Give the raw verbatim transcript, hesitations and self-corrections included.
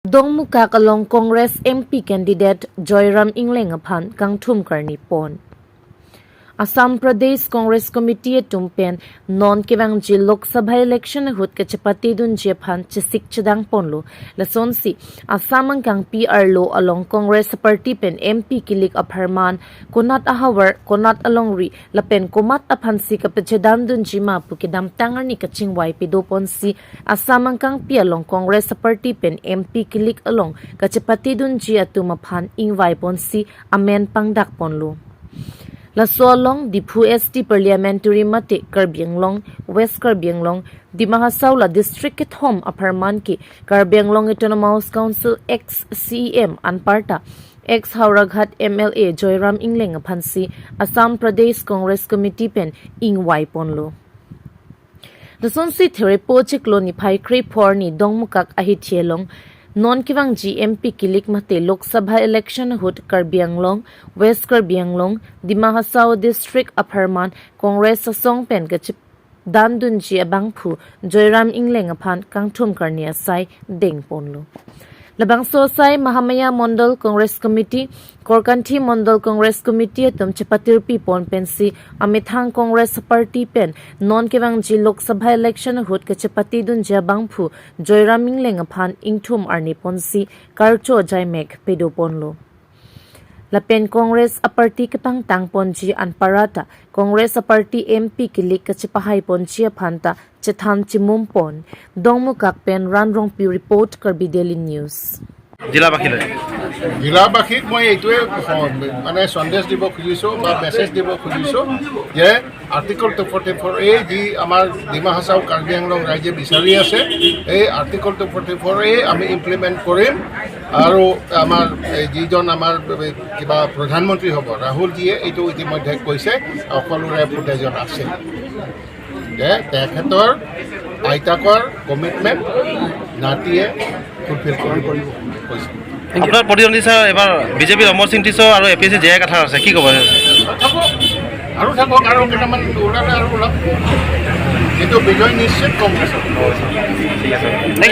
Dongmukak along Congress M P candidate Joyram Engleng aphan kangthum karni pon. Assam Pradesh Congress Committee atum pen non kevangji Lok Sabha election ahut kachepatedunji aphan chesik chedang ponlo. Lasonsi Assam angkangpi arlo along Congress party pen M P kilik apharman konat ahavar, konat alongri lapen komat aphansi kapachedamdunji ma pu kedamtang arni kachingvai pado ponsi Assam angkangpi along Congress party pen M P kilik along kachepatedunji atum aphan ingvai ponsi amen pangdak ponlo. Laso along Diphu S T Parliamentary mate Karbi Anglong, West Karbi Anglong, Dima Hasao la district kethom apharman ke Karbi Anglong Autonomous Council ex C E M anparta ex Howraghat M L A Joyram Engleng aphansi Assam Pradesh Congress Committee pen ingvai ponlo. Lasonsi Therepo chiklo niphai krephor arni Dongmukak ahithi along non kevangji M P kilik mate Lok Sabha election ahut Karbi Anglong, West Karbi Anglong, Dima Hasao district apharman Congress asong pen kachepatedamdunji abangphu Joyram Engleng aphan kangthum karni asai deng ponlo. Labangso asai Mahamaya Mondol Congress Committee, Korkanthi Mondol Congress Committee atum chepatirpi pon pensi amethang Congress party pen non kevangji Lok Sabha election ahut kachepatedunji abangphu Joyram Engleng aphan ingthum arni ponsi karcho jaimek pado ponlo. Lapen Congress aparty kepangtang ponji anparta Congress aparty M P kilik kachepahai ponji aphanta chethan chimum pon. Dongmukak pen Ran Rongpi report, Karbi Daily News. জিলাবাসীলৈ। জিলাবাসীক মই এইটোৱে স-, মানে সন্দেশ দিব খুজিছোঁ বা মেছেজ দিব খুজিছোঁ যে আৰ্টিকল টু ফৰ্টি ফ'ৰ এ যি আমাৰ ডিমা হাছাও কাৰ্বি আংলং ৰাইজে বিচাৰি আছে, এই আৰ্টিকল টু ফৰ্টি ফ'ৰ এ আমি ইমপ্লিমেণ্ট কৰিম। আৰু আমাৰ এই যিজন আমাৰ কিবা প্ৰধানমন্ত্ৰী হ'ব ৰাহুলজীয়ে এইটো ইতিমধ্যে কৈছে, সকলোৰে ফুটেজত আছে। যে তেখেতৰ আইতাকৰ কমিটমেণ্ট নাতিয়ে ফুলফিল কৰিব কৈছে। আপোনাৰ প্ৰতিদ্বন্দ্বী ছাৰ, এবাৰ বিজেপিৰ অমৰ সিং টিছ আৰু A P C J I Kathar আছে, কি ক'ব? থাকক, আৰু থাকক, আৰু কেইটামান ওলালে আৰু ওলাওক, কিন্তু বিজয় নিশ্চিত কংগ্ৰেছৰ। ঠিক আছে, থেংক ইউ।